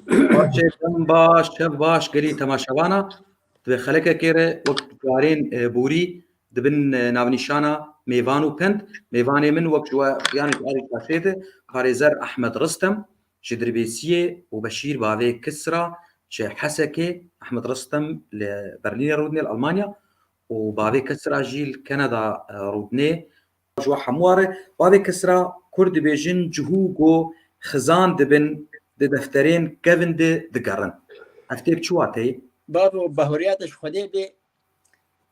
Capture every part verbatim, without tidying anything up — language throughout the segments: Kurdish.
Paşê dem baş, şev baş, gelî temaşevana. Di vê xelekekê re wek carên, e, borî dibin, e, navnîşana mêvan û pend. Mêvanê min wek ji we xiyanê ji alî şaşê de parêzer Ehmed Ristem ji Dirbêsiyê û Beşîr bavê Kisra ji Hesekê, Ehmed Ristem li Berlînê rûdinê li Almanya û bavê Kisra jî li Kanada, e, rûdinê. Ji we hemû re bavê Kisra, Kurd dibêjin cihû ku xizan dibin di defterên kevin de digerin. Ev tê bi çi wateyê? Bavo, bahoriya te ji Xwedê bê.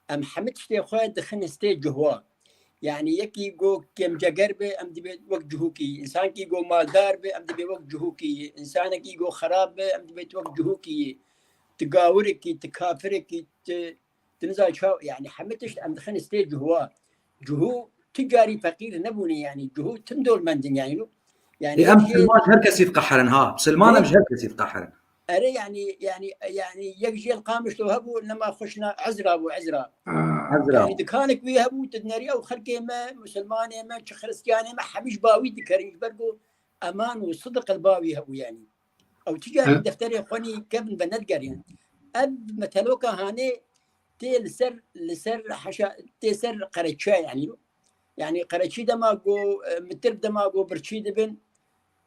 Em hemî tiştê xwe dixin stê cihwa. Yani yekî ku kêmceger be, em dibê wek cihûkî. Însankî ku maldar be, em dibê wek cihûkî. Însanekî ku xerab be, em dibê wek cihûkî. Tu gawirekî, tu kafirekî, tu Tu nizanî çawa, yani hemî tişt em dixin stê cihwa. Cihû tu carî feqîr nebûne yani. Cihû tim dolmendin yani. Yani Ê, em yek jê Misilman ji her kesî diqeherin ha. Misilman em Ê? Ji her kesî diqeherin. Erê yani, yani, yani yek jê li Qamişlo hebû, nema xweşna Ezra bû, Ezra. Aa. Ezra. Yani dikanek wî hebû, tu dinerî ew xelkê me, Misilmanê me, çi Xiristiyanê me, hemî ji ba wî dikerin, ji ber ku eman û sidiq li ba wî hebû yani. Ew tu carî He. defterê xwe nî kevin venedigerîn. Ev meteloka hanê tê li ser, li ser heşa, tê ser qereçiya yani. Yani qereçî dema ku, e, mitir dema ku birçî dibin,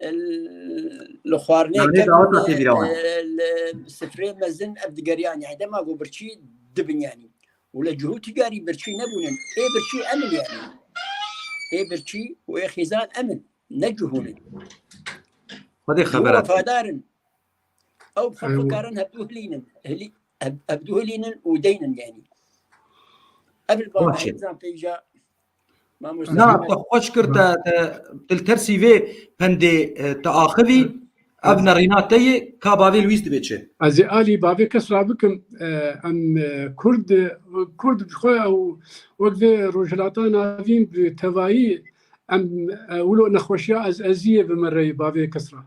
e, li xwarinê Yanê kevin, daweta tê bîra wan. e, li sifrê mezin ev digeriyan. Yani dema ku birçî dibin yani. Û li cihû tu carî birçî nebûnin. Ê birçî emin yani. Ê birçî û ê xêzan emin. Ne cihûn in. Xwedê Cihû xeber hat. Wefadar in. Ew bi xwe Ew- karin hevdû hilînin. Hilî-, hev-, hevdû hilînin û deynin yani. Ev li Baş e. Barzan pêja mamoste Na, Hemî. Te xweş kir, te, te, te li tersî vê pendê, e, te axivî, ev nerîna te yê, ka bavê Lwîs dibê çi? Ez ê alî bavê Kisra bikim, e, em, e, Kurd, Kurd bi xwe ew wek vê Rojhilata Navîn bi tevayî em, e, wilo nexweşiya ez eziyê bi me reyê bavê Kisra.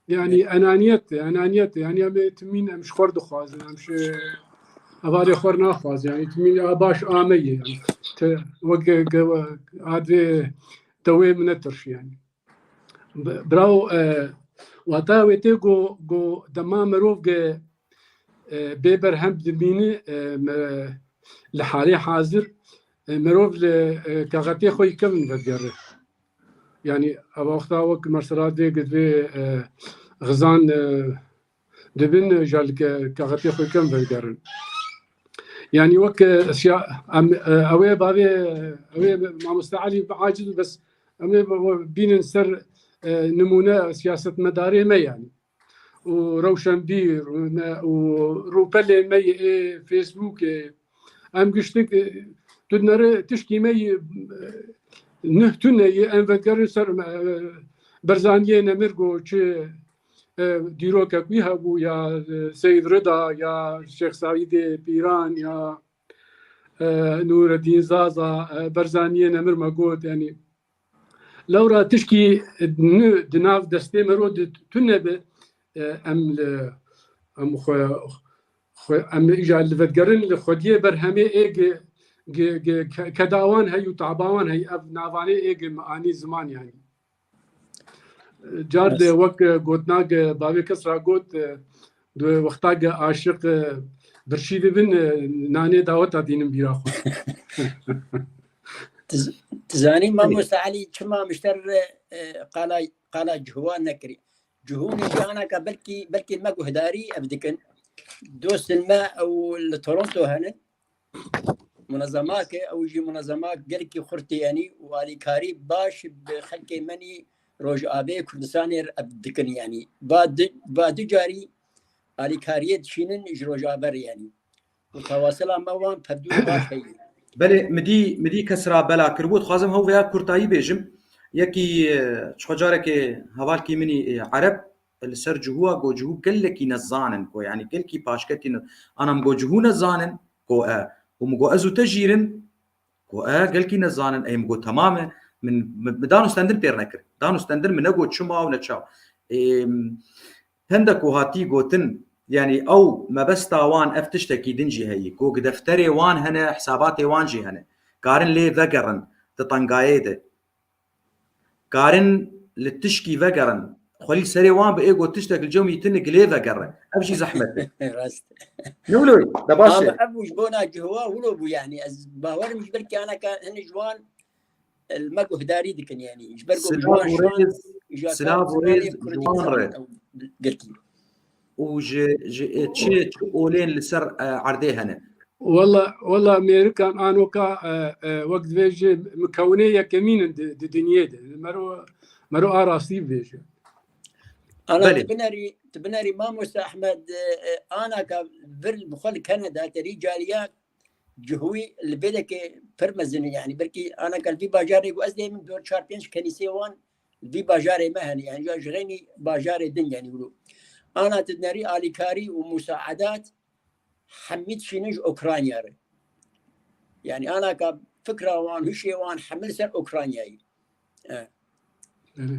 Yani enaniyet, enaniyet, yani em ê timîn em ji xwe dixwazin, em ji hevalê xwe naxwazin, yani timîn a baş a me ye, yani te wek ge-, ge-, adê dewê min netirş yani. Bi-, birawo, e, wata wê tê ku, ku dema mirov ge, e, bê berhem dimîni, e, me, li halê hazir, e, mirov li, e, kaxetê xwe yî kevin vedigere. Yani, ev wexta wek mesela dê gi divê, e, xizan, e, dibin, e, ja li ke-, kaxetê xwe kevin vegerin. Yani wek, e, siya-, em, e, ew ê bavê, ew ê mamoste Elî bi aciz bes em ê bi-, bînin ser, e, nimûne siyasetmedarê me yani. Û rewşenbîr û ne, û rûpelê me yê ê Facebookê. Em giştik, e, tu dinere tişkî me yê, e, nuh tune yê em vegerin ser me, e, Berzaniyê Nemir got çi, e, dîrokek wî hebû ya, e, Seyîd Rida ya Şêx Saîdê Pîran ya, e, Nûreddîn Zaza, e, Berzaniyê Nemir me got, yani, Lewra tişkî nû di nav destê mero de tune be, e, em li, em xwe, xwe, em îja li vedigerin li xwediyê berhemê ê gi, gi, gi ke-, keda wan hey û taba wan hey ev navanê ê gi me anî ziman yani. Car de wek, e, gotina ge bavê kes ra got, e, di wexta ge aşiq, e, birçî dibin, e, nanê daweta dînin bîra xwe. Tiz-, tizanî mamoste Elî çima mişter, e, qala, qala cihû nekirî? Cihû nîşanaka belkî, belkî me guhdarî ev dikin. Dostên me ew li Toronto henin. Munezemake, ew jî munezema gelkî xurt e, yanî û alîkarî baş bi xelkê me nî Rojavê Kurdistanê re dikin, yanî va di, va du carî alîkariyê dişînin ji Rojava re, yanî û tewasila me wan pevdû baş heye. Belê, midî, midî kes ra bela kiribû, dixwazim hew veya kurtayî bêjim. Yekî, e, çi xwe carekê hevalkî min î, e, Ereb, li ser cihûa go cihû gelekî nezan in, go, yanî, gelkî paşketî ne-, anam go cihû nezan in, go e, û min go ez û te jîr in, go e, gelkî nezan in, ey min go temam e, min, min, min dan û stendin pêr nekir. Dan û stendin min ne go çima û ne çaw. Ê, pende ku hatî gotin, yanî, ew mebesta wan ev tiştekî din jî heyî, go gi defterê wan hene, hesabatê wan jî hene. Karin lê vegerin di tengayê de. Karin li tişkî vegerin, Xwelî serê wan bi ê got tiştek li cem î tini gilê vegere. Ev jî zehmet e. Rast. Ne wilo, de baş e. Ama ev ji bona cihwa wilo bû, yani ez bawerim ji ber ki anaka hin ji wan, e, me guhdarî dikin, yani. Ji ber ku ji wan şan, silav û rêz ji wan re. Girkî. Û ji, ji, e, çi, çi olên li ser, e, erdê hene? Wela, wela Mêrikan anoka, e, e, wek divêje, mikewinê yekemîn in di, di dinyê de. Mero, mero a rastî bibêje. Ana, belê. Tu binerî, tu binerî Mamoste Ehmed, e, e, anaka vir bi xwe li Kanada, te rî cariya cihwî li bêdekê pir mezin e, yani belkî anaka li vî bajarê ku ez dê min dor çar pênc kenîsê wan li vî bajarê me hene, yani ya ji xeynî bajarê din, yani wilo. Ana tu dinerî alîkarî û musaedat hemî dişînin ji Ukrayna re. Yani anaka fikra wan, hişê wan hemil ser Ukraynayê. E. Belê.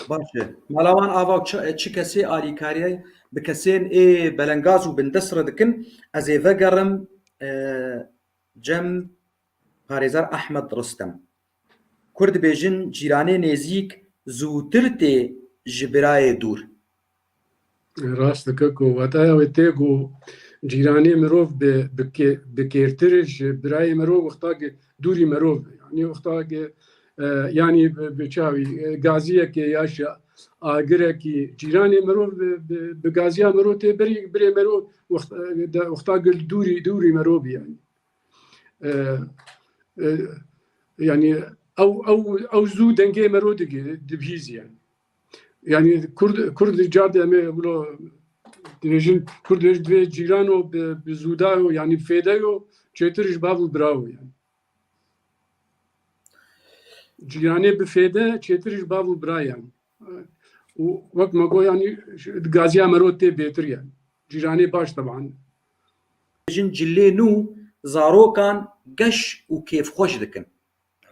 Baş e. Mala wan ava çi, çi kesê alîkariyê bi kesên ê belengaz û bindest re dikin, ez ê vegerim, e, cem parêzer Ehmed Ristem. Kur dibêjin cîranê nêzîk zûtir tê ji birayê dûr. Rast dike ku wataya wê tê ku cîranê mirov bi, bi kê-, bi kêrtir ji birayê mirov wexta ki dûrî mirov, yani wexta ki, e, yani bi, bi çavî, e, gaziyekê ya ji agirekî cîranê mirov bi, bi, bi gaziya mirov tê birî, birê mirov wext-, e, de, wexta ki dûrî, dûrî mirov bî yani. E, e, yani ew, ew, ew zû dengê mirov digi-, dibihîzî yani. Yani Kurd, Kurd car de em ê wilo dibêjin, Kurd dibêjin divê cîrano bi, bi zûdayo, yani bi fêdeyo çêtir ji bav û birayo yani. Cîranê bi fêde çêtir ji bav û bira yani. Û wek me got yani gaziya mero tê bêtir yani. Cîranê baş teban. Jin cilê nû zarokan geş û kêfxweş dikin.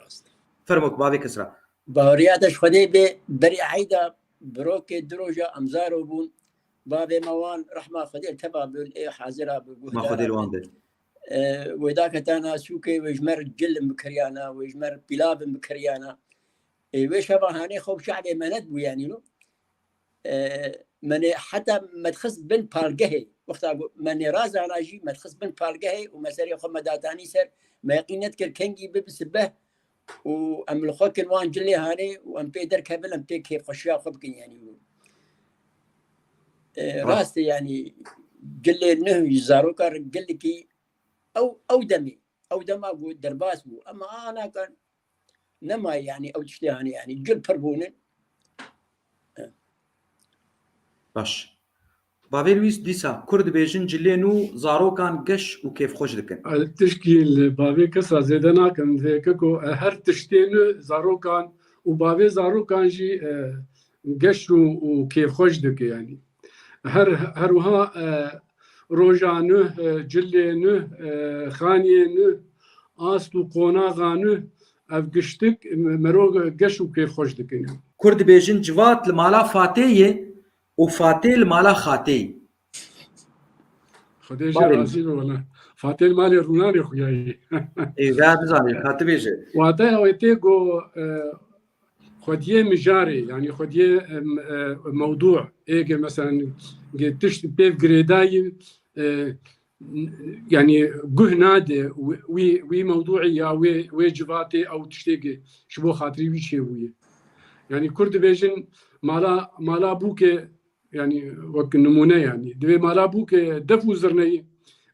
Rast. Fermo ku bavê Kisra. Baweriya te ji Xwedê bê, berî eyda birokê du roja em zaro bûn. Bavê me wan rehma Xwedê li teva bûn, ê hazira bû, ma Xwedê li wan bê. E, wê daketana sûkê, wê ji me re cil in bikiriyana, wê ji me re pîlav in bikiriyana. E, wê şeva hanê xwe bi çavê menet bû yani no. E, me nê heta me dixist bin palgehê. Wexta ku me nê razana jî me dixist bin palgehê û me serê xwe me datanî ser, me yeqîn nedikir kengî bibe sibeh û em li xwe kin wan cilê hanê û em pê derkevin, em pê kêfxweşiya xwe bikin yani. E, rast e yani cilê nuh ji zaroka re gelekî ew, ew demê, ew dema ku derbas bû. Ema ana kan nema yani ew tiştê hanê yani cil pir bûnin. Baş. Bavê Lwîs dîsa, Kurd dibêjin cilê nû zarokan geş û kêfxweş dikin. Tişkî li bavê Kisra zêde nakim, vê ke ku, e, her tiştê nû zarokan û bavê zarokan jî, e, geş û, û kêfxweş dike yani. Her, her wiha, e, roja nû, e, cilê nû, e, xaniyê nû, ast û qonaxa nû, ev giştik, e, mero geş û kêfxweş dikin. Kurd dibêjin civat li mala Fatê ye û Fatê li mala Xatê ye. Xwedê jê razî be wele. Fatê li malê rûnanê xuya ye. Ê, ve bizanê, ka tu bêje. Wateya wê tê ku, e, xwediyê mijarê, yani xwediyê, e, e, mewdû, ê ke meselen, ge tişt pêv girêdayî, e, yani guh nade wî, wî, wî mewdûî ya wê, wê civatê ew tiştê ke ji bo xatirî wî çêbûye. Yani Kurd dibêjin mala, mala bûke, yani wek nimûne yani. Divê mala bûke def û zirneyî,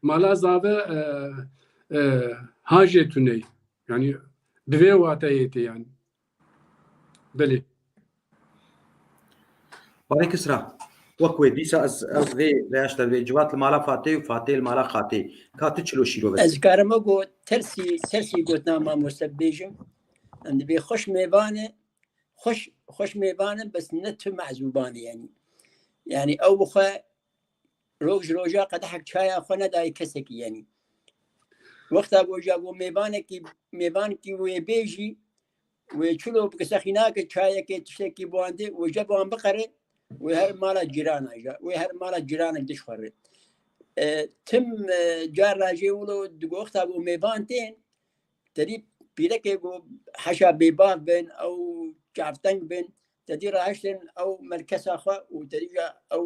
mala zave, e, e, hajê tuneyî. Yani bi vê wateyê tê yani. Belê. Bavê Kisra, wek wê dîsa ez, ez vê veyaşta vê civat li mala Fatê û Fatê li mala Xatê. Ka tu çilo şîrove? Ez karim got tersî, tersî gotina mamoste bibêjim. Em dibê xweş mêvan e, xweş, xweş mêvan e, bes ne tu mezûban e yani. Yani ew bi xwe roj ji roja qedehek çaya xwe nedayê kesekî, yanî. Wexta ku ja ku mêvanekî, mêvankî wê bê jî, wê çilo bike sexî nake çayekê, tiştekî bi wan dê, wê je bi wan biqere, wê her mala cîrana ja, wê her mala cîranek dişxwere. E, tim, e, carna jê wilo digo wexta ku mêvan tên, terî pîrekê ku heşa bêbav bin, ew çavteng bin, Te dî rahiştin ew merkeza xwe û te dî ya ew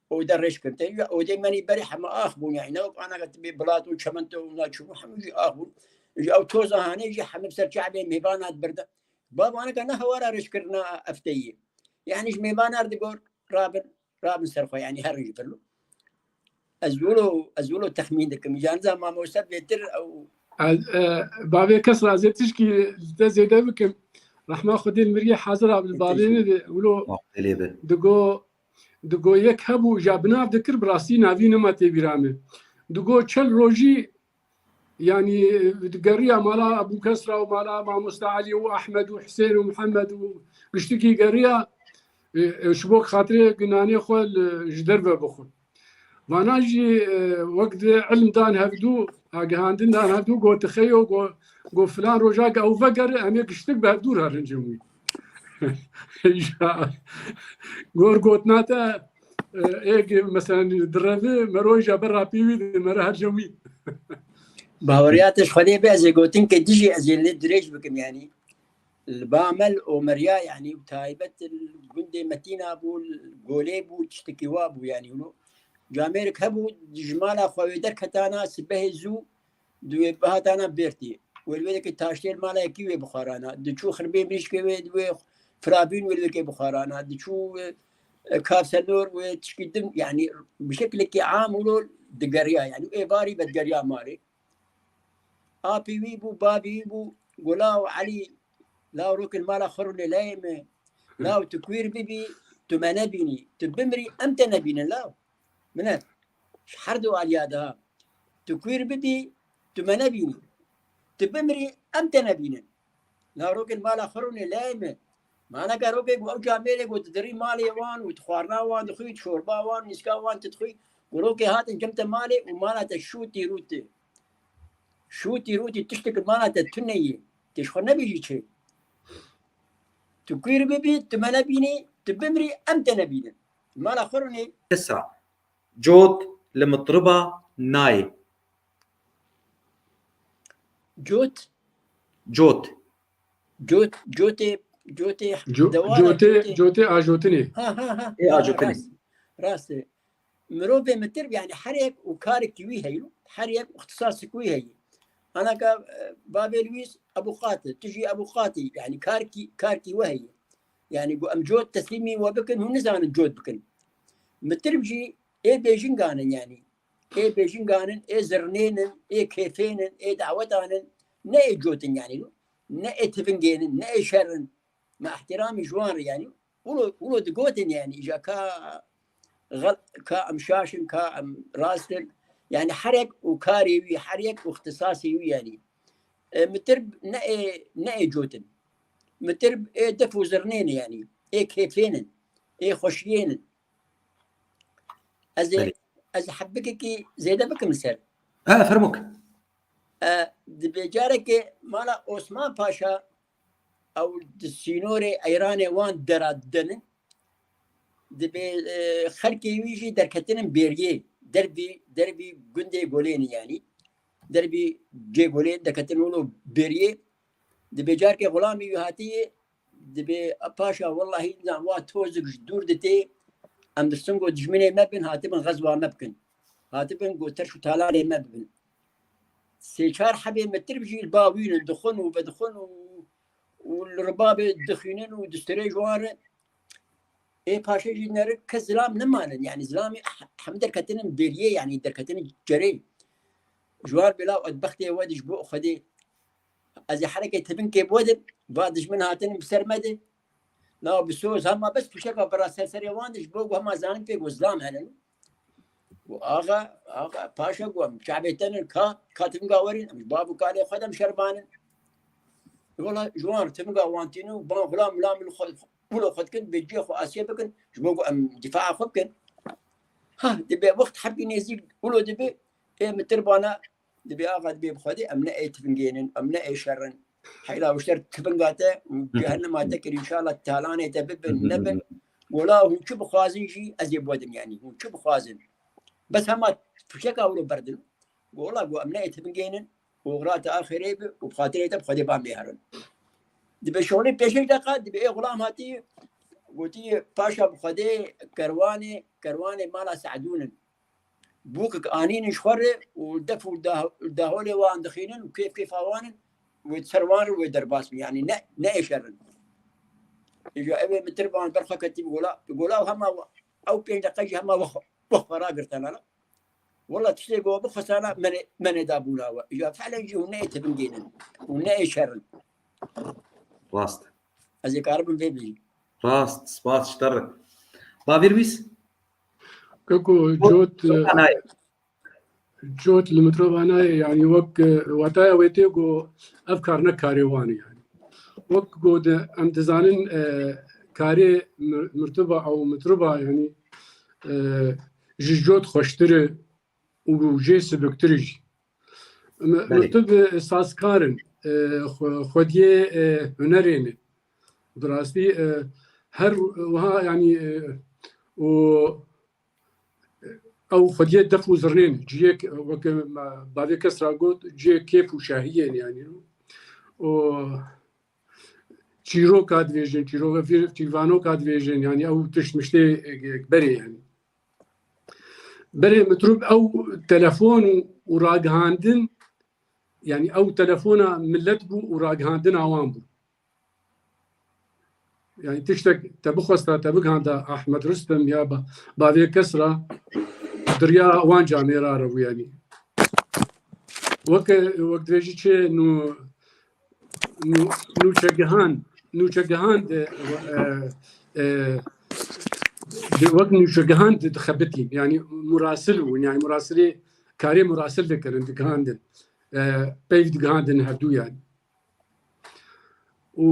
ode rêj kirin. Te dî ya odê menî berê hema ax bûn, yani ne wek anaka tibê Bilat û Çemento û naçû hemû jî ax bûn. Ji ew toza hanê jî hemû ser çavê mêvana dibirda. Bab anaka ne hewara rêjkirina efteyî. Yani ji mêvana digor rabin, rabin ser xwe, yani herin ji vir lo. Ez wilo, ez wilo texmîn dikim. Îca niza mamoste bêtir ew Ez, e, bavê kes razê tişkî li te zêde bikim. Rehma Xwedê li miriyê hazir abi li bavê Tişkî. Nede. Wilo Xwedê lê be. Digo, digo yek hebû, ja binav dikir, bi rastî navî nema tê bîra me. Digo çel rojî, yani, e, digeriya mala Ebû Kesra û mala Mamoste Elî û Ehmed û Hisên û Mihemed û giştikî geriya, e, e, ji bo xatirê ginanê xwe li, ji derve bixwe. Vana jî, e, wek di ilm dan hevdû, agihandin dan hevdû, go tixeyo, go, go filan rojak ew vegere, em ê giştik bi hevdû re rincin wî. Îja, gor gotina te, e, êk, meselen, direvi, mero îja ber rapî wî, di mere her cem wî. Baweriya te ji Xwedê be, ez ê gotin ke dijî ez ê lê dirêj bikim, yani. Li ba me li Omeriya, yani, taybet li gundê Metîna bû, li Golê bû, tiştekî wa bû, yani, hûn camêrek hebû, ji mala xwe wê derketana, sibehê zû, di wê bihatana bêrtî. Wê li wê dekê taştê li mala yekî wê bixwarana. Diçû xirbê mirîşkê wê, di wê firabîn wê li wê kê bixwarana. Diçû, e, e, kavsenor wê tişkî din, yani, bi şekilekî am û lo digeriya, yani, êvarî vedigeriya malê. Apî wî bû, bavî wî bû, go law Elî, law rokên mala xwe rûnê layê me. Law tu kwîr bibî, tu me nebînî. Tu bimirî, em te nebînin law. Min e. Ji her du aliya de ha. Tu kwîr bibî, tu me nebînî. Tu bimirî, em te nebînin. Law rokên mala xwe rûnê layê me. Manaka rokê ku ew camêrê ku tu dirî malê wan û tu xwarina wan dixwî, çorba wan, nîska wan tu dixwî, ku rokê hatin cem te malê û mala te şûtî rûtî. Şûtî rûtî tiştek mala te tune yî. Tê ji xwe nebêjî çi. Tu kwîr bibî, tu me nebînî, tu bimrî, em te nebînin. Mala xwe rûnê. Kesa. Cot li mitriba nayê. Cot? Cot. Cot, cotê, cotê Co-, dewa cotê, cotê. Cotê ajotinê. Ha, ha, ha. Ê ajotinê. Rast, rast e. Mirovê mitir, yani her yek û karekî wî heye, her yek ixtisasek wî heye. Anaka, e, bavê Lewîs ebûqat e, tu jî ebûqatî, yani karkî, karkî we heye. Yani ku em cot teslîmî we bikin, hûn nizanin cot bikin. Mitir jî ê bêjingan in yani. Ê bêjingan in, ê zirnên in, ê kêfên in, ê dawetan in, ne ê cot in yani. Ne ê tivingên in, ne ê şer in. Me ihtiramî ji wan re yani. Wilo, wilo digotin yani, îja ka xel-, ka em şaş in, ka em rast in. Yani her yek û karê wî, her yek û ixtisasê wî yani. E, mitir ne ê, ne ê cot in. Mitir ê def û zirnên in yani. Ê kêfên in. Ê xweşiyên in. Ez ê, Belê. Ez ê hebikekî zêde bikim li ser. Ha, fermok. E, dibê carekê mala Osman Paşa ew di sînorê Eyranê wan dera didinin. Dibê, e, xelkê wî jî derketinin bêriyê. Derbî, derbî gundê Golênî yanî. Derbî cê Golê derketin wilo bêriyê. Dibê carekê xulamî wî hatiyê, dibê paşa wellahî na wa tozik ji dûr ditê, em dirstin ku dijminê me bin, hatibin xezwa me bikin. Hatibin ku terş û talanê me bibin. Sê çar hebê mitir jî li ba wî ne, dixwin û vedixwin û, û li ribabê dixwînin û distirê ji wan re. Ê paşê jî nerik kes zilam nemanin. Yani zilamî he-, hem derketinin bêriyê, yani derketinin cerê. Ji wan bêla edbextê we de ji bo Xwedê. Ez ê herekê tibinkê bi we de, va dijmin hatinin bi ser me de. Na bi soz hema bes fişeka bira ser serê wan de ji bo ku hema zanin pê ku zilam henin. Û axa, axa, paşa ku em çavê te nin ka, ka tivinga werin, em ji bav û kalê xwe de em şerbanin. Wala ji wan re tivinga wan tînin û ban xulam, xulam li xwe, wilo xwe dikin, bê cihê xwe asiyê bikin, ji bo ku em dîfaa xwe bikin. Ha, dibe wext herbî nêzîk wilo dibe, ê mitir bana, dibe axa, dibe bi Xwedê, em ne ê tivingên in, em ne ê şer in. Heyla û şer tivinga te û cehennema te kir, înşallah talanê te bibin, nebin. Wala hûn çi bixwazin jî, ez ê bi we dim, yanî hûn çi bixwazin. Bes hema fişeka wilo berdin. Go wela, go em ne ê tivingên in, oxira te a xêrê bi û bi xatirê te bi Xwedê ban bê herin. Dibe şolê pêşek deqa, dibe ê xulam hatî, Gotiye, paşa bi Xwedê kerwanê, kerwanê mala Se'dûn in. Bûkek anînin ji xwe re û def û dah-, daholê wan dixînin û kêf kêfa wan in, wê ser wan re wê derbas bin. Yanî ne, ne ê şer in. Îja ev ê mitir van ber xwe ketî bi gola, bi gola û hema wa-, ew pênc deqe jî hema we xwe, we xwe ragirtana la. Wela tiştê ku bixwestana me nê, me nêdabûna we. Îja felen jî hûn ne ê tevingênin. Hûn ne ê şer in. Rast. Ez ê karibim vê bijîm. Rast, spas ji te re. Bavê Lwîs? Keko, cot, cot li mitrova nayê, yanî wek, e, wataya wê tê ku ev kar ne karê wan e yanî. Wek ku de, em dizanin, e, karê mir-, mirtiba ew mitriba yanî, e, ji cot xweştir e û jê sibiktir e jî. Mi-, Belê. Mirtib, e, sazkar in, e, xwe-, xwediyê, e, hunerê ne. Bi rastî, e, her wiha yanî, e, û ew xwediyê def û zirnên, ciyek, weke me bavê kes ra got, ciyê kêf û şahiyê ne yanî. Û çîroka dibêjin, çîroka fîr-, fîrvanoka dibêjin, yanî ew tişt miştê berê yanî. Berê mitrûb ew telefon û, û ragihandin, yanî ew telefona millet bû û ragihandina wan bû. Yanî tiştek te bixwesta, te bigihanda Ahmed Rustem ya ba-, bavê kes ra, diriya wan camêra re bû yanî. Weke, wek dibêjî çi nû, nû, nûçegihan, nûçegihan de, e, e, de wek nûçegihan de dixebitîn. Yanî murasil bûn, yanî murasilê, karê murasil dikirin, digihandin. E, peyv digihandin hevdû yanî. Û,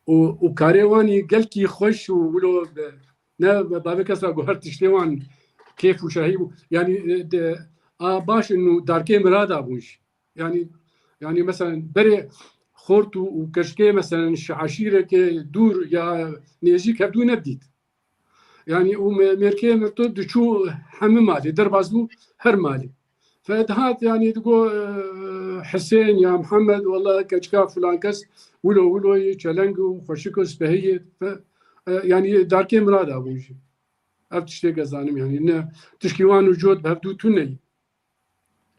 û, û karê wan î gelkî xweş û wilo be-, ne be-, bavê kes ra ku her tiştê wan kêf û şahî bû. Yanî, e, de, a baş in û darkê mirada bûn jî. Yanî, yanî mesela berê xort û, û keşkê mesela ji eşîrekê dûr ya nêzîk hevdû nedît. Yanî û me-, mêrkê mirto diçû hemî malê, derbas bû her malê. Fe dihat yanî digo, e, Hisên ya Mihemed, wela keçika filan kes wilo wilo yê, çeleng û xweşik û spehî yê. Fe, e, yanî darkê mirada bûn jî. Ev tiştê ke zanim yanî ne tişkî wan û cot bi hevdû tune yî.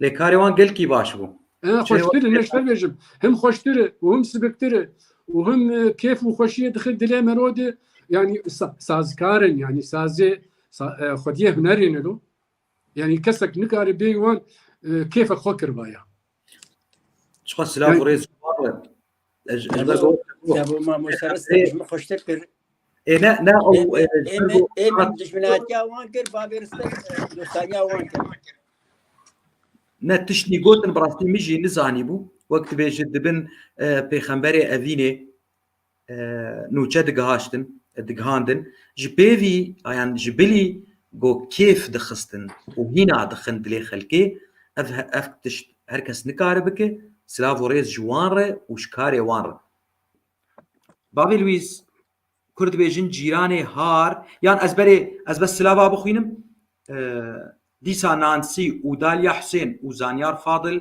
Lê karê wan gelkî baş bû. E, xweştir in, ne ji te bêjim. Him xweştir e û him sibiktir e û him, e, kêf û xweşiyê dixin dilê mero de. Yanî sa-, sazkar in, yanî sazê, sa-, e, xwediyê hunerê ne lo. Yanî kesek nikare bêyî wan, e, kêfek xwe kiribaya. Çiqa silav û rêz ji wan re. Ez, ez ber go-, Sebo mamoste Ristê ji min xweştir kir. Ê ne, ne, ew, Ê, e, ê, ê, ê min dijminatiya wan kir, bavê Ristê, e, dostaniya wan kir. Ne, tiştî gotin, bi rastî min jî nizanî bû. Wek dibêjit, dibin, e, pêxemberê evînê, e, nûçe digihaştin, digihandin. Ji pêvî, yan ji bilî go kêf dixistin û hîna dixin dilê xelkê, ev, ev tişt her kes nikare bike, silav û rêz ji wan re û ji karê wan re. Bavê Lwîz, Kurd dibêjin cîranê har, yan ez berê, ez bes silava bixwînim. E, dîsa Nansî û Dalya Husên û Zanyar Fadil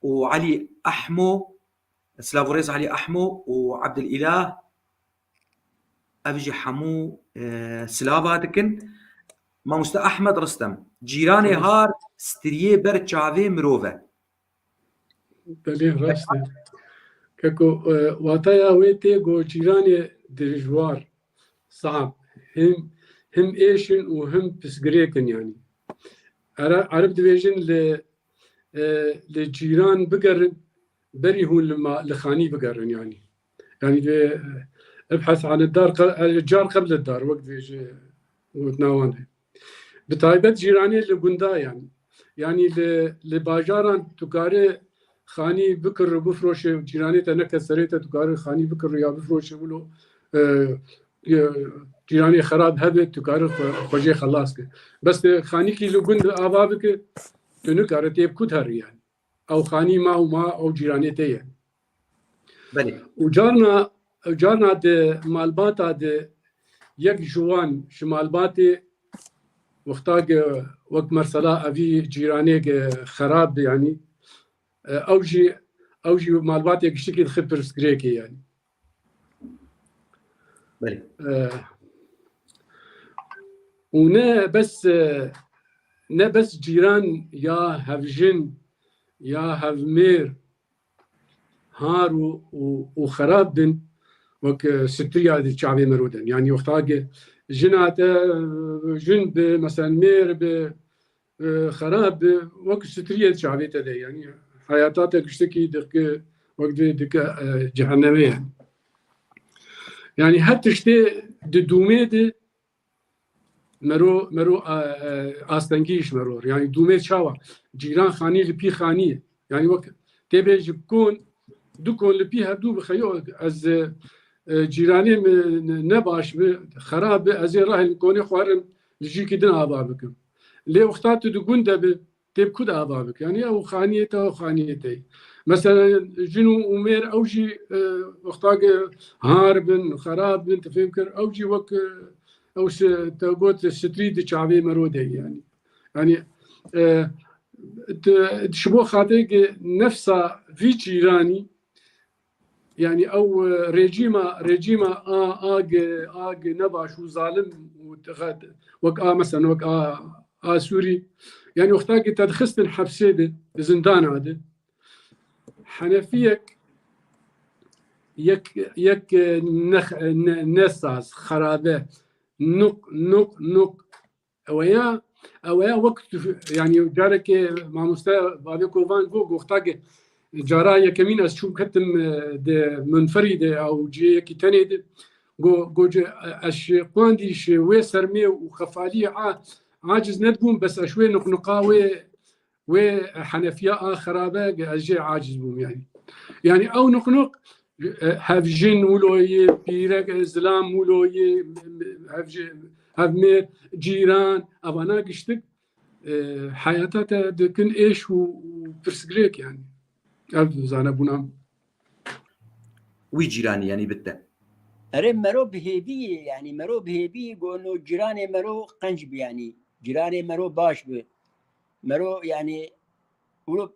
û Elî Ehmo, silav û rêz Elî Ehmo û Ebdilîlah, ev jî hemû, e, silava dikin. Mamoste Ehmed Ristem, cîranê har stiriyê ber çavê mirov e. Belê, rast e. Keko, e, wataya wê tê ku cîranê dijwar, saab, him, him êş in û him pisgirêk in yanî. Era-, Ereb dibêjin li, e, li cîran bigerin, berî hûn li ma-, li xanî bigerin yanî. Yanî dê, e, ebhes anid dar qe-, e, car qebl id dar, wek dibêje gotina wan e. Bi taybet cîranê li gunda yanî. Yanî li, li bajaran tu karê xanî bikir û bifroşê, cîranê te neke serê te, tu karê xanî bikir ya bifroşê wilo, e, e, cîranê xerab hebe, tu karê xwe, xwe jê xelas ke. Bes te xanîkî li gund ava bike, tu nikare tê bi ku derî yanî. Ew xanî ma û ma ew cîranê te ye. Belê. Û carna, carna di malbata de yek ji wan ji malbatê wexta ge wek mesela evî cîranê ge xerab, yanî, e, ew jî, ew jî malbatê giştikî dixe pirsgirêkê, yanî. Belê. E, û ne bes, e, ne bes cîran ya hevjin, ya hevmêr, har û, û, û xerab bin, wek, e, sitriya di çavê mero de. Yani wexta ke jina te, e, jin bi, mesela mêr bi, e, xerab bi, wek sitriyê çavê te de. Yani heyata te giştekî dike, wek di, dike, e, cehennemê yani. Yani her tiştê di dûmê de mero, mero, e, e, astengî ji mero. Yani dûmê çawa? Cîran xanî li pî xanî ye. Yani wek tê bê ji kon, du kon li pî hevdû bixeyo, ez, e, e, cîranê min ne baş bi, xerab bi, ez ê rahim konê xwarin li jîkî din ava bikim. Lê wexta tu di gund de bi, tê bi ku de ava bik? Yani ew xaniyê te, ew xaniyê te ye. Mesela jin û, û mêr ew jî, e, wexta ke har bin, xerab bin, tu fêm kir, ew jî wek, e, ew si-, te got strî di çavê mero de ye yani. Yani, e, tu, ji bo xatirê ke nefsa vî cîranî, yani ew, e, rejîma, rejîma a, a ge, a ge nebaş û zalim û texe-, wek a, mesela wek a, a Sûrî, yani wexta ke te dixistin hepsê de, di zindana de, henefiyek yek, yek, e, nex-, ne, nesaz, xerabe, nuk, nuk, nuk, eweya, eweya wek tu, yani carekê mamoste Bavê Kovan got, wexta ke cara yekemîn ez çûm ketim, e, di munferî de, ew cihê yekî tenê de, go, go, ez ji qandî, ji wê sermê û xefaliyê a, aciz nedibûm, bes ez ji wê nuqnuqa wê, wê henefiya a xerabe, ez jê aciz bûm yani. Yani ew nuqnuq, e, hevjin wilo ye, pîrek, e, zilam wilo ye, hevji-, hevmêr, cîran, evana giştik, e, heyata te dikin êş û, û pirsgirêk yani. Ev zanebûna. Wî cîranî yani bitte. Erê mero bi hêvî ye, yani mero bi hêvî ye, go no cîranê mero qenc bi yani. Cîranê mero baş bi. Mero yani, û,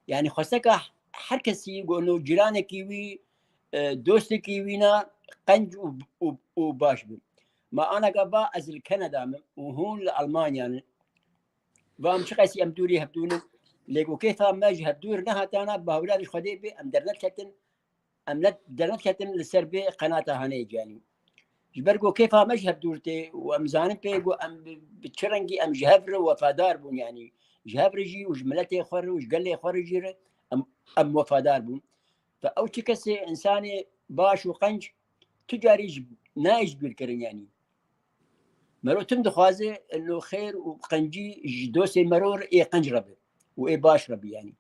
yani xwesteka her kesî go no cîranekî wî, e, dostekî wî na qenc û, û, û baş bi. Ma anaka va ez li Kanada me û hûn li Almanya ne. Va em çiqasî em dûrî hevdû ne. Lê ku kêfa me ji hevdûr nehatana, bi hawla Xwedê bê, em dernedketin, em ne dernedketin li ser bê qenata hanê canî. Ji ber ku kêfa me ji hevdûr tê û em zanin pê ku em bi, bi çi rengî em ji hev re wefadar bûn, yanî ji hev re jî û ji miletê xwe re û ji gelê xwe re jî re em, em wefadar bûn. Ve ew çi kesê, însanê baş û qenc tu carî ji, nayê ji bîr kirin, yanî. Mero tim dixwaze ino xêr û qencî ji dostê mero re ê qenc re be û ê baş re be, yanî.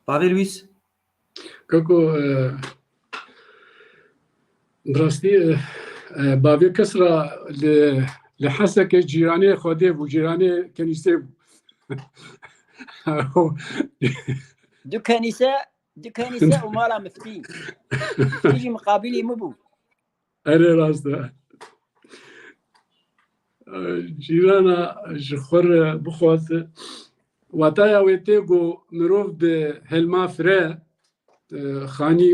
Bavê Lwîs? Kako, e, bi rastî, e, e, bavê kes ra li, li Heseke cîranê Xwedê bû, cîranê kenîsê bû. Du kenîse, du kenîse û mala miftî. Miftî jî miqabilî min bû. Erê rast e. Cîrana ji xwe re bixwaze. Wataya wê tê ku mirov bi hilma fire, e, xanî,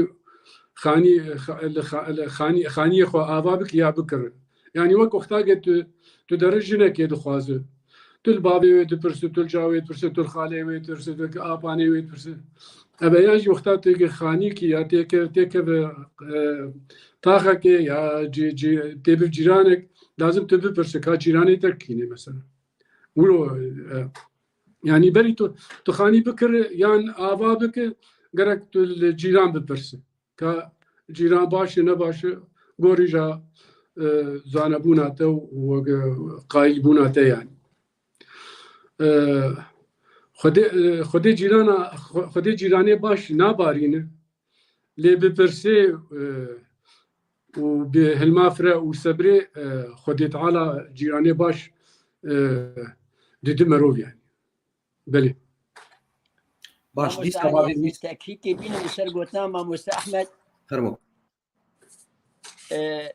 xanî, xa-, li xa-, li xanî, xaniyê xwe ava bike ya bikirin. Yani wek wexta ke tu, tu dere jinekê dixwaze. Tu li bavê wê dipirse, tu li ca wê dipirse, tu li xalê wê dipirse, tu li apanê wê dipirse. Eve ya jî wexta têke xanîkî ya têke, têke bi, e, taxekê ya cî-, cî-, tê bi cîranek, lazim tu bipirse, ka cîranê te kîne mesela. Wilo, e, yani berî tu, tu xanî bikir yan ava bike, gerek tu li cîran bipirse. Ka cîran baş e, ne baş e, gorî ja, e, zanebûna te û, e, qayîlbûna te yani. E, Xwedê, e, Xwedê cîrana, Xwe-, Xwedê cîranê baş nabarîne. Lê bi pirsê, e, û bi hilma fire û sebrê, e, Xwedê Teala cîranê baş, e, didi merov yani. Belê. Baş, Mamoste dîsa Alî, bavê ez Lwîs. Tekîkê bînim li ser gotina mamoste Ehmed. Fermo. E,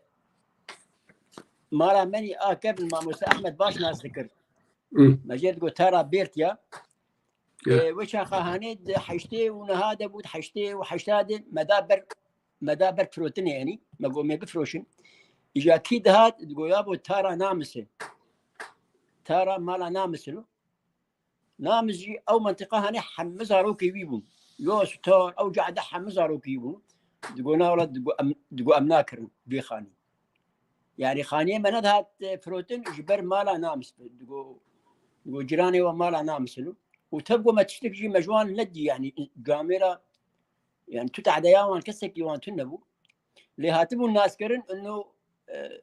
mala menî a kevin mamoste Ehmed baş nas dikir. Hı. Me jê digot tara bêrt ya. Ya. E, wê çaxa hanê di heştê û niha de bû, di heştê û heşta de me da ber me da ber firotinê, yanî me got mê bifiroşin. Îja kî dihat, digo ya bo tara Namis e. Tara mala Namis e. Namis jî ew mentiqa hanê hemû zarokê wî bûn. Yo star, ew cade hemû zarokê wî bûn. Digo na wela, digo em, digo em nakirin vê xanî. Yani xaniyê me nedihat, e, firotin ji ber mala Namis be. Digo, digo ciranê we mala Namis in. Û tev got me tiştek jî me ji wan nedî, yani camêra, yani tu tehdeya wan kesekî wan tune bû. Lê hatibûn naskirin ino, e,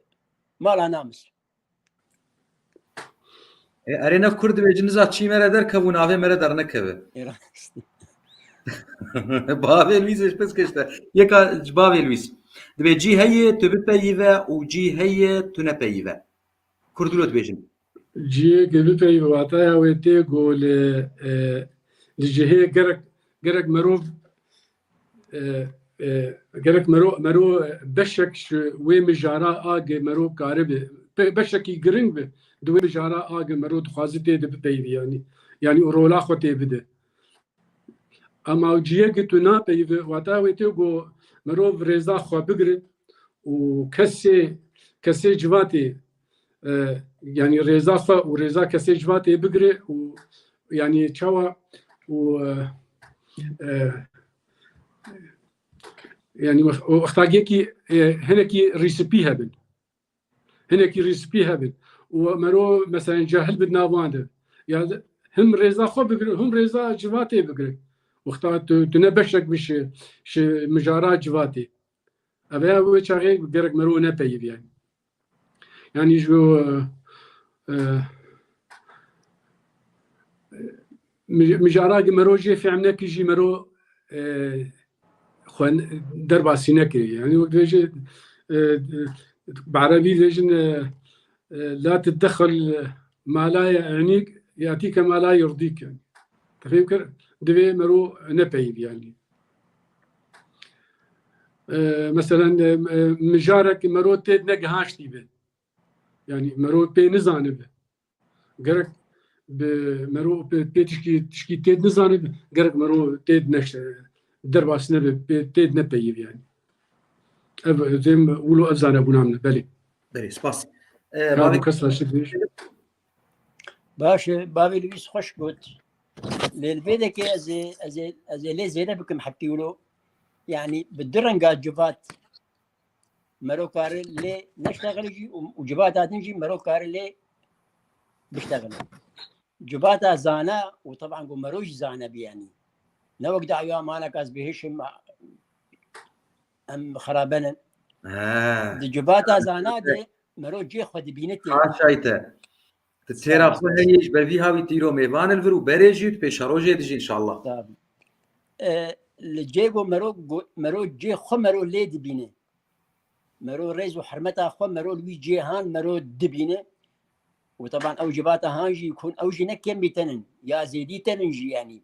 mala Namis. E, erê nev Kurd dibêjin niza çî mere derkevû navê mere dernekeve. Bavê Lwîz ji piskişte. Yeka ji bavê Lwîz. Dibê cî heye tu bipeyive û cî heye tu nepeyive. Kurd wilo dibêjin. Cihê ke bipeyive wataya wê tê ku li, e, li cihê gerek, gerek merov, e, e, gerek mero, mero beşek ji wê mijara a ge mero karibe, be-, beşekî giring be di wê mijara a ge mero dixwaze tê de bipeyivî, yanî, yanî û rola xwe tê bide. Ama ciyekî tu napeyivî, wata wê tê ku merov rêza xwe bigire û kesê, kesê civatê, e, yanî rêza xwe û rêza kesê civatê bigire û yanî çawa û, e, e, yanî wex-, wextagiyekî, e, hinekî rîspî hebin. Hinekî rîspî hebin. Û mero mesela cahil bid nav wan de. Ya him rêza xwe bigire, him rêza civatê bigire. Wexta tu, tu ne beşek bi şi, şi mijara civatê. Ev ya wê çaxê gerek mero nepeyivî yani. Yani ji, e, e, mij-, mijara ki mero jê fehm nekî jî mero, e, xwe derbasî nekiriye. Yani wek dibêje, e, bi erebî dibêjin, e, e, la tiddexil malaya e'nîk yatîke malaya yurdîk yani. Te fêm kir? Divê mero nepeyivî yani. E, meselen, e, e, mijarek mero têd negihaştî be. Yani mero pê nizanibe. Gerek bi mero pê, pê tişkî, tişkî têd nizanibe, gerek mero têd neşte, derbas nebe, pê têd nepeyivî yani. Ev, ev, wilo ev zanebûna min e, belê. Belê, spas. E, Ya bu Bavê kes laşe dibêje. Baş e, bavê Lewîs xweş got. Lê li vê dekê ez ê, ez ê, ez ê lê zêde bikim heptî wilo. Yani bi du renga civat mero kare lê neştexile jî û, û civata din jî mero kare lê biştexile. Civata zana û teban ku mero jî zane bi yani. Ne wek dawiya maneka ez bihişim em xerabenin. Ha. Di civata zana de mero cê xwe dibîne tê. Haşayte. Ti têra xwe heye ji ber vî hawî tîro mêvan li vir û berê jî tu pêşerojê dijî inşallah. Tabii. E, li cê go mero, go, mero cê xwe mero lê dibîne. Mero rêz û hurmeta xwe mero li wî cê han mero dibîne. Û teban ew civata han jî kun ew jî ne kemî tenin ya zêdî tenin jî yani.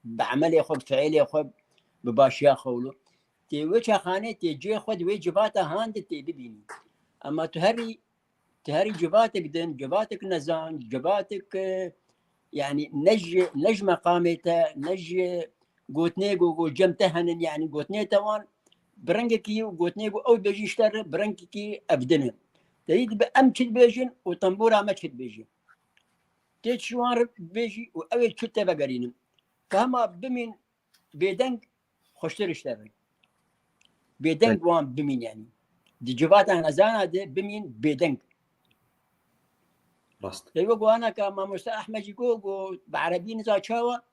Bi emelê xwe, bi fiilê xwe, bi başiya xwe wilo. Tê wê çaxanê tê cê xwe di wê civata han de tê bibînî. Ema tu herî, tu herî civatek din, civatek nezan, civatek, e, yani ne ji, ne ji meqamê te, ne ji gotinê ku, ku cem te henin, yani gotinê te wan bi rengekî û gotinê ku ew dibêjin ji te re bi rengekî ev din e. Te dî dibe em çi dibêjin û tembûra me çi dibêjin. Tê çi wan re bêjî û ew ê çi te vegerînin. Ka hema bimîn bêdeng xweştir ji te re. Bêdeng wan bimîn yani. Di civata nezana de bimîn bêdeng. Rast. Ew go anaka mamoste Ahmed jî go, go bi erebî niza çawa.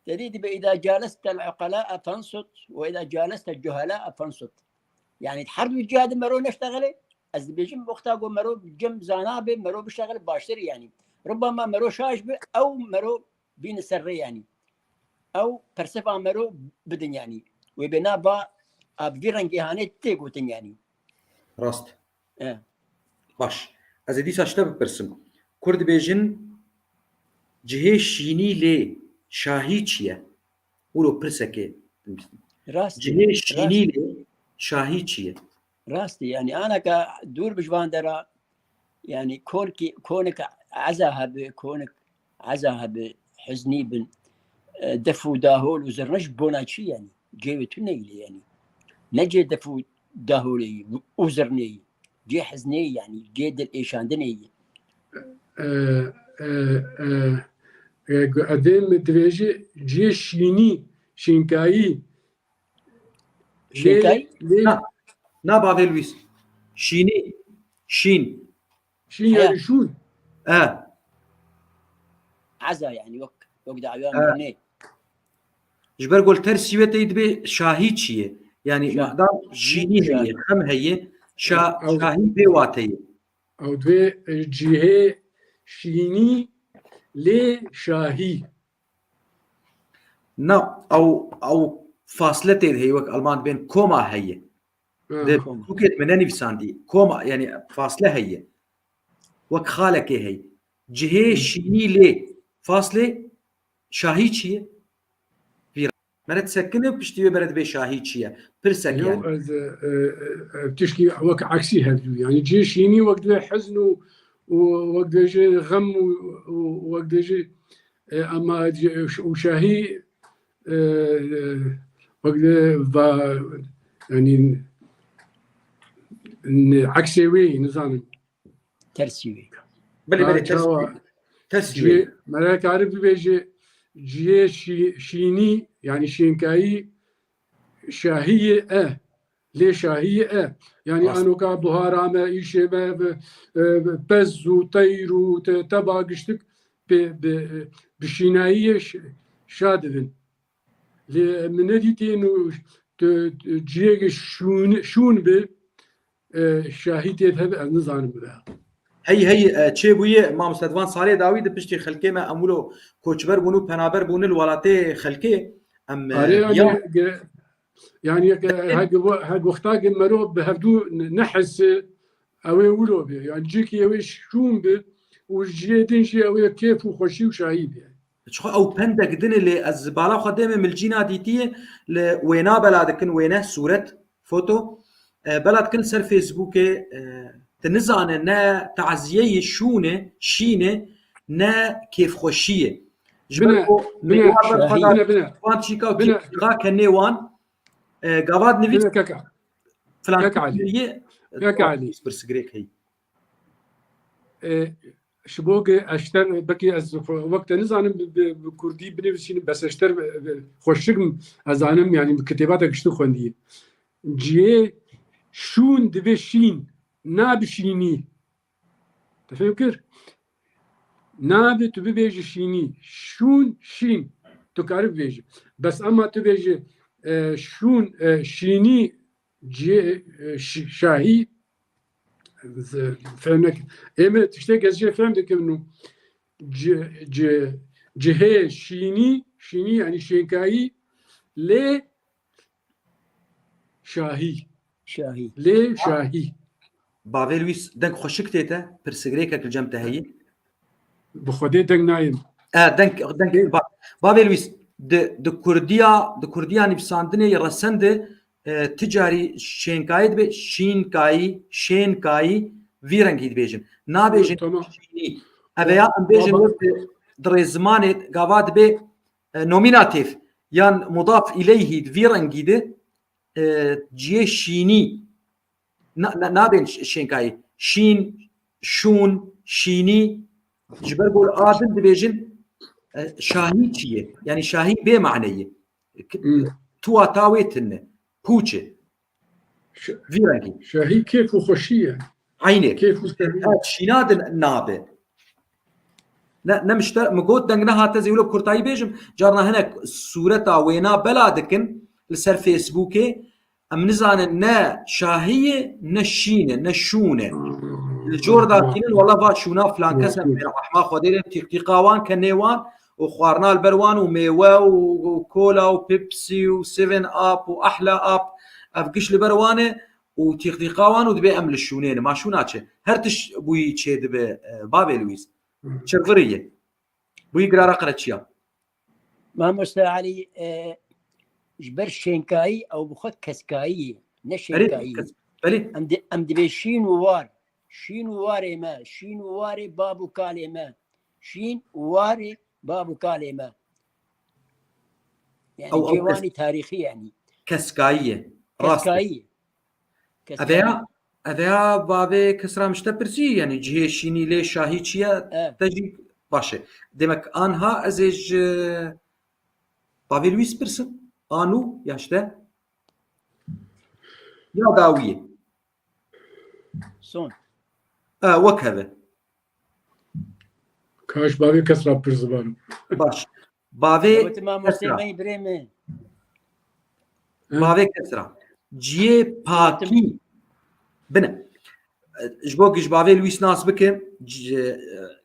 Te dî dibe îda caleste el-uqelaa fensut ve îda caleste el-cuhelaa fensut. Yani her du ciya de mero neştexile. Ez dibêjim wexta go mero cem zana be, mero biştexile baştir yani. Rubama mero şaş be, ew mero bîne ser rê yanî. Ew persefa mero bidin yanî. Wê bê na ba a bi vî rengê hanê tê gotin yanî. Rast. E. Baş. Ez ê dîsa ji te bipirsim. Kur dibêjin cihê şînî lê şahî çi ye? Wilo pirsekê. Rast. Cihê şînî lê şahî çi ye? Rastî, yanî aneka dûr bi ji van dera, yanî konkî, konik eza hebe, konik eza hebe, hiznî bin, e, def û dahol û zirne ji bona çi yanî? Cêwê tu neylê yanî. Ne cê def û dahûrê yî û zirnê yî. Cê heznê yî, yanî cê dil êşandinê yî. E, e, e, e, edê min dibêje cê şînî, şînkayî. Lê, Şêkayî? lê, Na, na bavê Lwîs. Şînî. Şîn. şîn yani şûn. E. Eza, yanî wek, wek dawiya Evet. Mûnê. Ji ber gol tersî wê tey dibê şahî çi ye? Yanî Şah- madem şînî heye, şahî. Xem heye, şa, Ew- şahî bê wateyê. Ew dibê, e, cihê şînî lê şahî. Na, ew, ew fasle tê de heye, wek Alman dibên koma heye. Ha. Di Tûkê me nenivîsandî. Koma, yanî fasle heye. Wek xalekê heye. Cihê Hı. şînî lê faslê şahî çi ye? Vî re-, mere disekine piştî wê bere dibê şahî çi ye? Pirsek Yo, yani. ez, e, e, e, tişkî wek eksî hevdû. Yani cihê şînî wek dibê hezn û, û wek dibêje xem û, û wek dibêje, e, ama û şahî, e, e, wek dibê va, yani n-, eksê wê, nizanim. Tersî wê. Belê, Ha, belê, ters, çawa? ters Cihê, me re kare bibêje, cihê şî-, şînî, yani şênkayî şahî ye e. Lê şahî ye e. Yani Rast. Anoka buhara me, îşê me, bi, e, bi pez û teyr û te-, teba giştik bi, bi, bi şînayî ye ş-, şa dibin. Lê min nedîtî û tu, tu cihê şûn, şûn bi, e, şahî tê de hebe, ez nizanim be. Hey, hey, e, çêbûye, mamoste, di van salê dawî di piştî xelkê me em wilo koçber bûn û penaber bûn li welatê xelkê. Em, e, Arê, yani, ya- ge-, yani, ge-, heg, heg wexta ge mero bi hevdû ne-, nehese, ew ê wilo be. Yani, cîkî ew ê şûn be û cihê din jî ew ê kêf û xweşî û şahî be. Çixwe ew pendek din e, lê ez bala xwe dême milcîna dîtiye li wêna bela dikin, wêne, sûret, foto, e, bela dikin ser Facebookê, e, tu nizane ne taziyeyê şûnê, şînê, ne kêfxweşiyê. Ji ber Bine, ku bine, mêvar ber xwe da bine, bine. wan çîka û Bine. kêfxweşî kenê wan, e, gava nivîs Bine, kaka. filan Kaka Ali. Ye, Kaka Ali. Pirsgirêk heye. E, ji bo ge eşter, belkî ez xwe-, wek te nizanim bi, bi, bi kurdî binivîsînim, bes eşter, e, e, xweşik im, ez zanim, yani bi kitêba te giştin xwendiye. Cihê şûn dibe şîn, na bi şînî. Te fêm kir? Nabe tu bibêjî şînî. Şûn, şîn. Tu karî bibêjî. Bes ema tu bêjî, e, şûn, e, şînî, cihê, e, şi-, şahî, z-, fêm nekin. Ê me tiştek ez jê fêm dikim nû. Ci-, ci-, cihê şînî, şînî yani şênkayî, lê şahî. Şahî. Lê şahî. Bavê Lwîs, deng xweşik tê te, pirsgirêkek li cem te heyî? Bi Xwedê deng nayêm. E, deng, deng, ba-, bavê Lwîs, di, di kurdiya, di kurdiya nivîsandinê resen de, e, ti carî şênkayî dibe, şînkayî, şênkayî, vî rengî dibêjin. Nabêjin Tamam. şînî. Eve ya em bêjin Baba. wek di, di rêzimanê gava dibe, e, nominatif yan mudaf ileyhî di vî rengî de, e, ciyê şînî. Na, na, nabên ş-, şênkayî. Şîn, şûn, şînî. Ji ber gol a din dibêjin, e, şahî çi ye? Yani şahî bê mane ye. K-, Hmm. Tuwa tawê tine. Pûç e. Ş-, Vî rengî. şahî kêf û xweşî ye. Eynê. Kêf û serî. Evet, şîna din nabe. Ne, ne mişter, mi got deng nehate zî wilo kurtayî bêjim. Carna hinek sûreta wêna bela dikin li ser Facebookê. Em nizanin ne şahî ye, ne şîn e, ne şûn e. Li cor da tînin wela va şûna filan kes em pê rehma Xwedê lê tîqtîqa wan kenê wan û xwarina li ber wan û mêwe û, û kola û Pepsi û Seven Up û Ahla Up. Ev giş li ber wan e û tîqtîqa wan û dibê em li şûnê ne. Ma şûna çi? Her tişt bûyî çê dibe, e, bavê Lwîs. Çirvirî ye. Bûyî girara qereçiya. Mamoste Elî, e, ji ber şênkayî ew bi xwe keskayî ye, ne Belê, şênkayî. kes-, belê. Em di, em dibê şîn û war. Şîn û warê me, şîn û warê bab û kalê me. Şîn û warê bab û kalê me. Yani Ew, ew kes- cêwanî tarîxî yani. Keskayî ye. Rast e. Keskayî. Keskayî. Eveya, eveya bavê Kesra min ji te pirsî, yanî cihê şînî lê şahî çi ye? E. Te jî baş e. Demek anha ez ê ji bavê Lewîs pirsim. Anu ya ji te? Ya dawiyê? Son. E, wek heve. Kaş bavê Kesra pirs zivanim. Baş. Bavê Kesra. Bavê Kesra. Ciyê pakî. Bine. Ji bo ku ji bavê Lewîs nas bike, c-,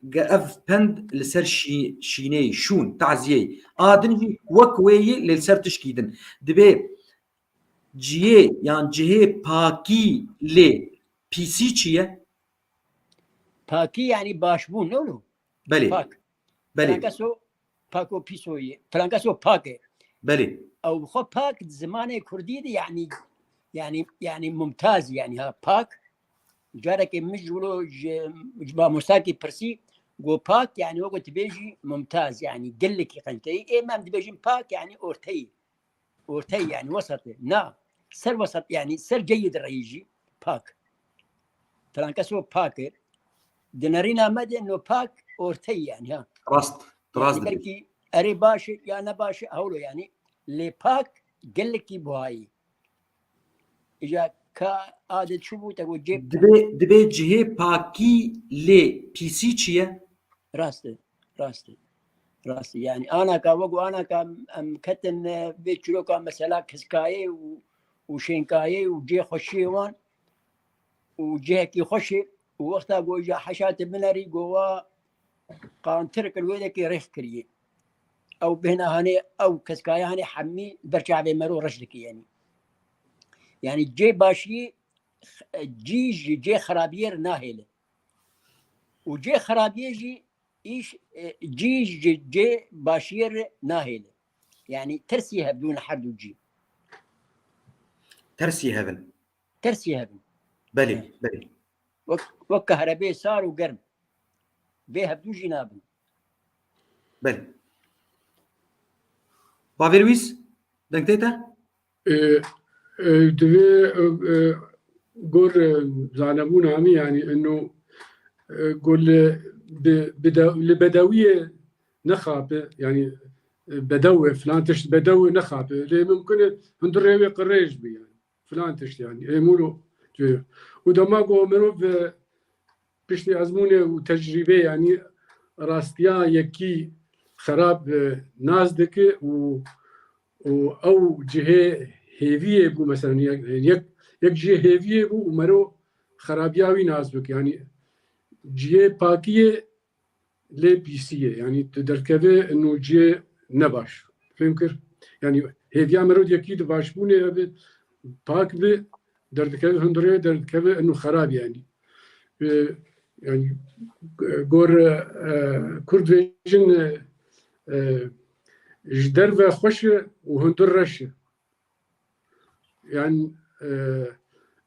ge ev pend li ser şî-, şîneyê, şûn, taziyeyê. A din jî wek wê yê lê li ser tişkî din. Dibê ciyê yan cihê pakî lê pîsî çi ye? Pakî yanî başbûn, ne wilo? Belê. Pak. Belê. Filankeso pako pîso ye. Filankeso pak e. Belê. Ew xwe pak di zimanê kurdî de yanî, yanî, yanî mumtaz yanî ha pak. Carekê min ji wilo ji, ji mamostakî pirsî, got pak yanî wek tu bêjî mumtaz yanî gelekî qenteyî. Ê me em dibêjin pak yanî orteyî. Orteyî yanî wesat e. Na. Ser wesat yanî ser ceyî direyî jî pak. Filankeso pak e. Di nerîna me de no pak orteyî yanî ha. Rast. Rast dibêjî. Belkî erê baş e ya ne baş e, hewlo yanî. Lê pak gelekî buhayî. Îja ka adet çûbû te got cê. Dibê, dibê cihê pakî lê pîsî çi ye? Rast e, rast e, rast e. Yanî anaka, wek anaka em ketin, e, vê çîroka mesela kiskayê û, û şênkayê û cê xweşiyê wan û cihekî xweş e û wexta ku îja heşa te binerî, ku wa qantir kir wê dekê rêx kiriye. Ew bêhna hanê, ew keskaya hanê hemî ber çavê mero reş dike yanî. Yanî cê başiyê, cî ji cê xerabiyê re nahêle. Û cê xerabiyê jî îş, e, cî ji cê başiyê re nahêle. Yanî tersî hevdû ne her du cî. Tersî hev in. Tersî hev in. Belê, belê. Wek, wek kahrebê sar û germ. Vê hevdû jî nabin. Belê. Bavê Lewîs, deng tê te? E, e, divê, e, e, gor, e, zanebûna min, yanî, ino, e, gor li, bi, bi de, li bedewiyê nexape, yanî, e, bedew e, filan tişt bedew e nexape. Lê mimkun e hundirê wê qirêj bi, yanî. Filan tişt, yanî. Ê mûro, û dema ku mirov, e, piştî ezmûnê û tecrîbê, yanî rastiya yekî xerab, e, nas dike û, û ew cihê hêviyê bû, mesela, yek, yek, yek cihê hêviyê bû û mero xerabiya wî nas bike. Yanî cihê pakiyê lê pîsî ye. Yanî tu derdikeve ino cihê ne baş. Fêm kir? Yanî hêviya mero yekî di başbûnê hebe, pak bi, derdikeve hundirê, derdikeve ino xerab yanî. E, yanî, e, gor, e, Kurd vêjin, e, e, ji derve xweş e û hundir reş e. Yanî, e,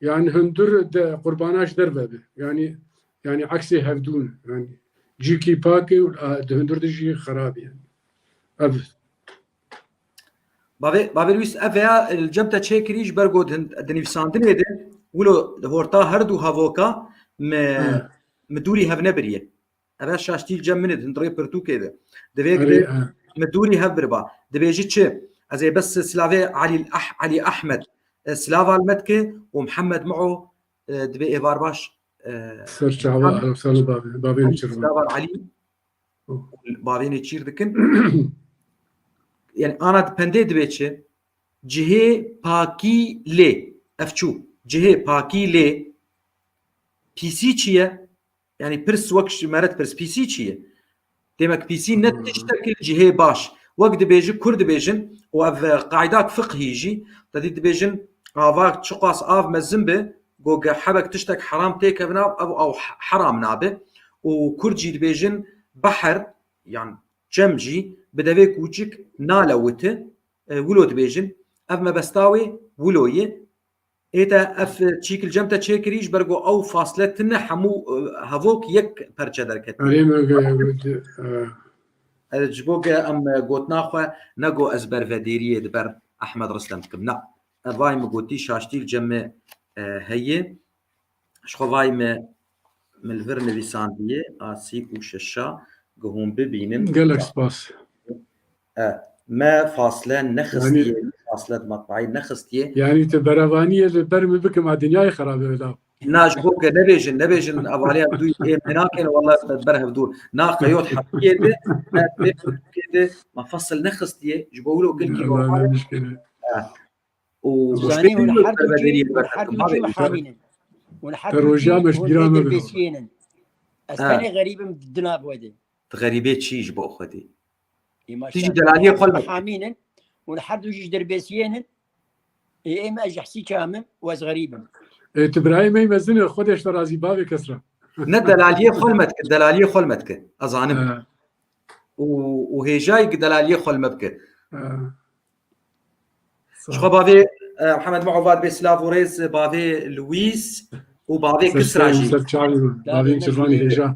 yanî hundir de qurbana ji derve be. Yanî, yanî eksê hevdûn. Yanî cîkî pak e û, a, di hundir de jî xerab e. Ev Bavê, bavê Lewîs, ev ya li cem te çêkirî ji ber ku di, di nivîsandinê de wilo horta her du hevoka mi, mi dûrî hev nebiriye. Ev şaştî li cem min e, di hundirê pirtûkê de. Divê Erê, gilê ha. mi dûrî hev biriba. Dibêjî çi? Ez ê bes silavê Elî Ah-, Elî Ahmed, e, silava li me dike û Mihemed Miho, e, dibê êvar baş, e, Ser çava, Mihemed, ew ser bavê, bavê Elî, çirvan. Silava Elî. Bavênê çîr dikin. Yani ana di pendê dibê çi? Cihê pakî lê. Ev çû. Cihê pakî lê. Pîsî çi ye? Yani pirs wek ji me re dipirs, pîsî çi ye? Demek pîsî ne tiştek li cihê baş. Wek dibêji, kur dibêjin, û ev, e, qaydak fiqhî jî, te dî dibêjin, ava çiqas av mezin be, go ge hebek tiştek heram têkevin av, ev, ew heram nabe. Û kurd jî dibêjin, beher, yan çem jî, bi devê kûçik nale witi, e, wilo dibêjin. Ev mebesta wê wilo ye. Ê te ev çîk li cem te çêkirî, ji ber ku ew fasle tune hemû, e, hevok yek perçe derket. Erê me ge-, e, e, ji bo ge em, e, gotina xwe ne go ez bervedêriyê di ber Ehmed Ristem dikim. Na. Vay min gotî şaştî li cem me, e, heye. Ji xwe vay me, min li vir nivîsandiye, a sî û şeşa, ku hûn bibînin. Gelek spas. E, me fasle nexistiye, fasle di matbaayê nexistiye. Yanî tu berevaniyê li ber min bikim, a dinyayê xerabe wela. Na, ji bo ke nebêjin, nebêjin, avaliya dû ê me nakin, wala ber hev dûr. Na, qeyot hepiyê de, ne, bê hepiyê de, ma fasl nexistiye, ji bo wilo gelkî Allah normal. Allah müşkile. û Zanî hûn her du cî, hûn her du cî min hamînin. Hûn her Te du cî, roja me ji hûn bîra ê me derbêsiyênin. Ez Ha. tenê xerîbim di nav we de. Xerîbê çî ji bo xwedî. Îma Tijî şer. delaliyê xwe Hûn li- hamînin. Hûn her du jî ji derbêsiyênin. Ê, ê me ji hesî çamim, wez xerîbim. Ê, tu birayê me yî mezin e, Xwedê ji te razî, bavê Kesra. Ne delaliyê xwe li me dike, delaliyê xwe li me dike. Ez zanim. Ha, Û, û hêjayî ki delaliyê xwe li me bike. ha. Sağ Ji ol. xwe bavê, e, Mihemed Mu'evat bê silav û rêz, bavê Lwîs û bavê Kisra jî. Ser çavê min. Bavên çirvanî hêja.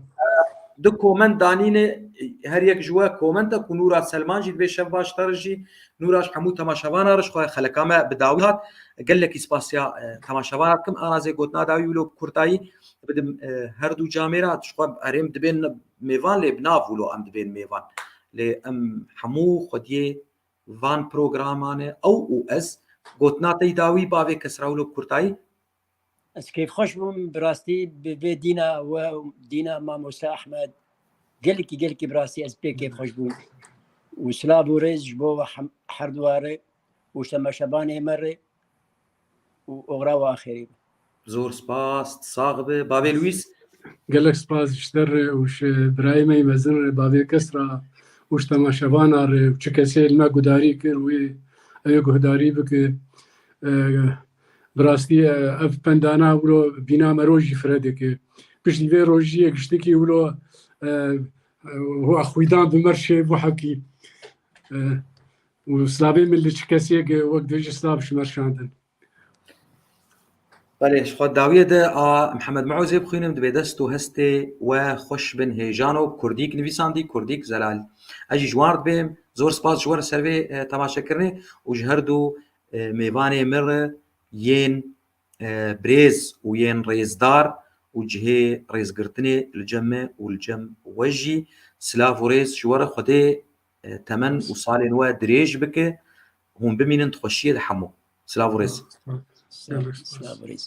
Du koment danîne, her yek ji we koment e ku Nûra Selman jî dibê şev baş te re jî. Nûra ji hemû temaşevana re ji xwe xeleka me bi dawî hat. Gelekî spasiya, e, temaşevana dikim. Ana zê gotina dawî wilo bi kurtayî bidim, e, her du camêra ji xwe erê em dibên mêvan lê bi nav wilo em dibên mêvan. Lê em hemû xwediyê van programan e, ew û ez gotina te yî dawî bavê Kesra wilo bi kurtayî. Ez kêfxweş bûm, bi rastî bi vê dîna we, dîna mamoste Ehmed, gelekî, gelekî bi rastî ez pê kêfxweş bûm. Û silav û rêz ji bo we hem, her duwa re û ji temaşevanê me re û oxira we axirî be. Zor spas, sax be. Bavê Lwîs? Gelek spas ji te re û ji birayê me yî mezin re, bavê Kesra û ji temaşevana re û çi kesê li me guhdarî kir wê ew guhdarî bike. E, bi rastî, e, ev pendana wilo bîna me rojî fire dike. Piştî vê rojiyê giştikî wilo, e, e, wa xwîdan bi me re şêr bû hekî. E, û slavê min li çi kesê wek dibêje slav ji me re şandin. Belê, ji xwe dawiyê de a Mihemed Mu'ozê bixwînim, dibê dest û hestê we xweş bin hêjano, kurdîk nivîsandî, kurdîk zelal. Ez jî ji wan re dibêm, zor spas ji we re ser vê, e, temaşekirinê û ji her du, e, mêvanê min re yên, e, birêz û yên rêzdar û cihê rêzgirtinê li cem me û li cem we jî silav û rêz ji we re Xwedê, e, temen û salên we dirêj bike, hûn bimînin di xweşiyê de hemû. Silav û rêz. Gelek spas. Silav û rêz.